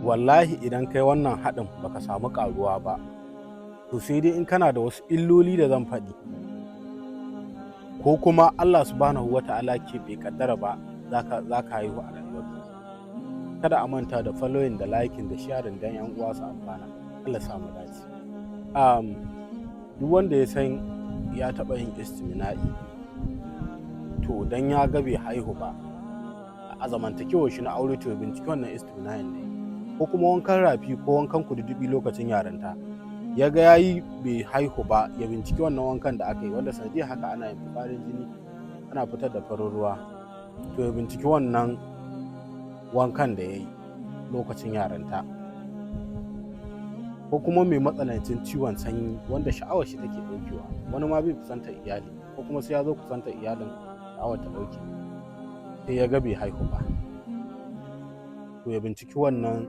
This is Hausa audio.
Wallahi idan kai wannan haɗin baka samu ƙaruwa ba, to sai dai in kana da wasu illoli da zan faɗi, ko kuma Allah Subhanahu wa Ta'ala ke bai kaddara ba za ka haihu a rayuwarka. Kada a manta da following da liking da sharing don yan uwa su amfana. Allah sa mu dace. Duk wanda ya san ya taɓa yin istimina'i, to dan ya ga bai haihu ba a zamantakewar shi na aure, to binciki wannan istimina'in ne, ko kuma wankan rafi ko wankan kududdufi lokacin yarinta, ya ga yayi bai haihu ba, ya binciki wannan wankan da aka yi, wanda sanadiyar haka ana yin fitsarin jini, ana fitar da farin ruwa, to ya binciki wannan wankan da ya yi lokacin yarinta. Ko kuma mai matsanancin ciwon sanyi wanda sha'awar shi take ɗaukewa, wani ma bai kusantar iyali, ko kuma sai ya zo kusantar iyalin sha'awar ta ɗauke, sai ya ga bai haihu ba, to ya binciki wannan.